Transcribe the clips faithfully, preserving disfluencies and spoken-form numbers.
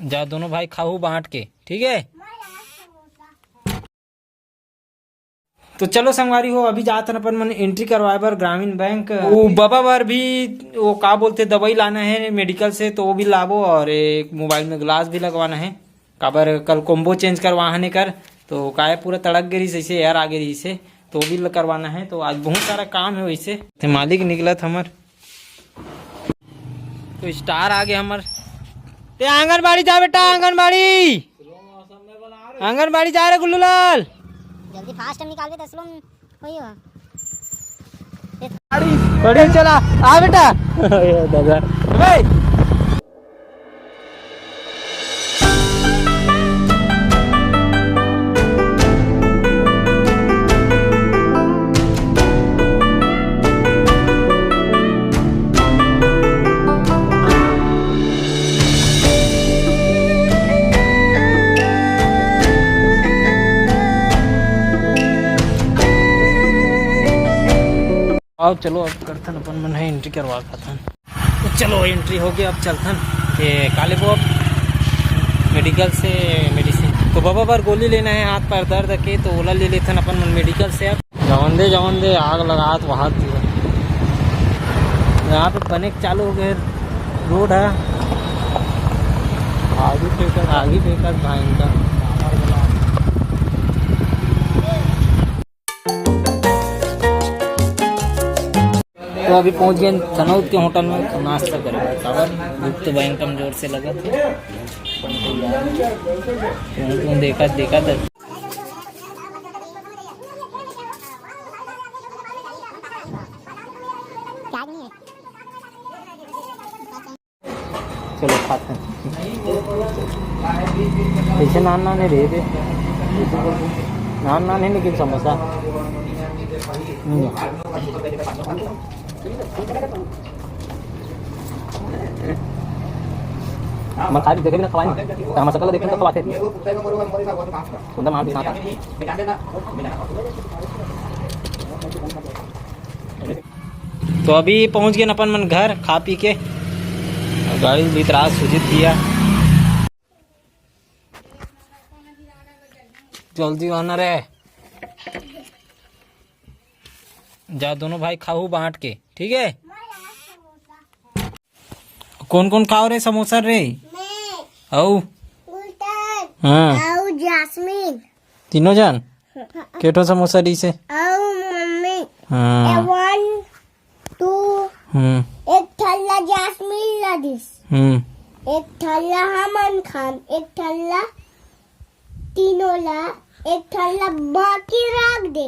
जा दोनों भाई खाहू बांट के, ठीक है। तो चलो संगवारी हो, अभी जात हन अपन मन एंट्री करवाए बर ग्रामीण बैंक। वो बाबा बर भी वो का बोलते दवाई लाना है मेडिकल से, तो वो भी लाबो और एक मोबाइल में ग्लास भी लगवाना है, काबर कल कॉम्बो चेंज करवा हन एकर, तो काय पूरा तड़क गे रहिस ऐसे, एयर आ गे रहिस हे, तो वो भी ल-, करवाना है। तो आज बहुत सारा काम है वैसे। ते मालिक निकलत हमर, तो स्टार आ गे हमर। ते आंगनबाड़ी जा बेटा, आंगनबाड़ी, आंगनबाड़ी जा रे गुल्लू लाल। जल्दी फास्ट में निकाल दे, दस लोग वही हो। बड़ी चला, आ बेटा। दादा। आओ चलो, अब करथन अपन मन है एंट्री करवा खाथन। तो चलो, एंट्री हो गया, अब चलथन के काले को अब मेडिकल से मेडिसिन। तो बाबा बर गोली लेना है हाथ पैर दर्द के, तो ओला ले लेथन अपन मन मेडिकल से। अब जवन दे, जवन दे, आग लगात वहात दिया। यहाँ पे बने के चालू हो गए रोड है। आगी फेंकत, आगी फेंकत भाई इनका। तो अभी पहुंच गए कनौज के होटल में, तो नाश्ता करे। काबर भूख तो भयंकर जोर से लगा था। तुम देखा, देखा था। क्या नहीं है? चलो खाते हैं। ऐसे नान नान है रे, दे। नान नान है लेकिन समोसा। हम्म। हमर खाए देखे बिना खवाए नहीं। तो हमर सकल देखे तो खवाते। सुंदर मार भी साथ। तो अभी पहुंच गए अपन मन घर खा पी के। गाड़ी भीतरा सुजित भैया। जल्दी आना रे। जा दोनों भाई खाहू बांट के, ठीक है। कौन कौन खाओ रे समोसा रे? मैं। अऊ? गुलशन। हाँ। अऊ जास्मिन। तीनों जन? के ठो समोसा दिस हे? अऊ मम्मी। हाँ। ए, वन, टू। हम्म। एक ठल्ला जास्मिन ला दिस। हम्म। एक ठल्ला हमन खान, एक ठल्ला तीनों ला, एक ठल्ला बाकी रख दे।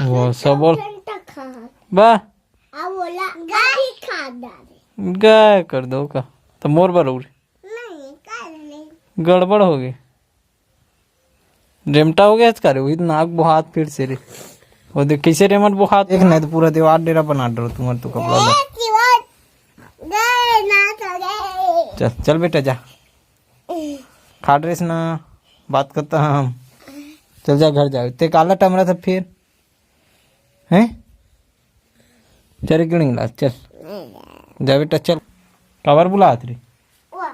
वो सब बोल। घंटा खा। बा। अब बोला, गाय खा डाले। गाय कर दो का? तो मोर बर उरे। नहीं, कर नहीं। गड़बड़ हो गई। रेमटा हो गया इसका रे, वही नाक बुहात फिर से रे। वो देख कैसे रेमट बुहात। देख नहीं तो पूरा दीवार डेरा बना डरो तुम्हारे तो कपड़ा ला। ए, दीवार। गए ना तो गए। चल, चल बेटा जा। खा ड्रेस ना, बात करता हम। चल जा घर जा। ते काला टमरा था फिर। हैं? चल एक गिड़िंग ला, चल। जा बेटा, चल। काबर बुलात रे? वाह,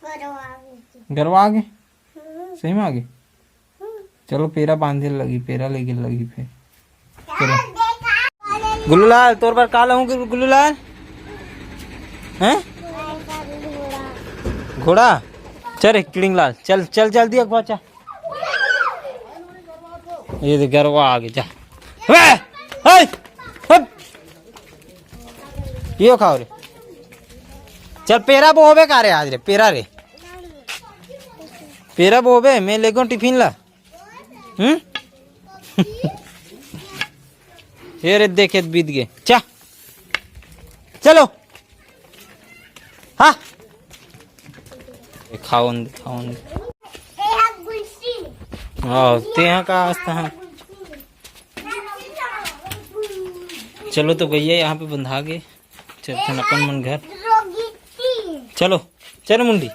गरवा आ गई। गरवा आ गए? हम्म। सही में आ गए? हम्म। चलो, पेरा बांधे लगी, पेरा लेके लगी फिर। चलो। गुल्लूलाल, तोर बर का लाऊं गुल-, गुल्लूलाल? हैं? घोड़ा? चल रे, किड़िंग लाल, चल, चल जल्दी अगवा, चल। ये देख, गरवा आ गया, जा। वे! हे! हट! यो खाओ रे। चल, पेरा बोहबे का रे आज रे, पेरा रे। पेरा बोहबे, मैं लेगो टिफिन ला। हम्म? ये रे, देखे त बीत गए। चा। चलो। हाँ। ए, खाओ न, खाओ न। हाँ, ते यहाँ का आस्था है। चलो तो भैया, यहाँ पे बंधा गए। चलथन अपन मन घर। चलो, चलो मुंडी।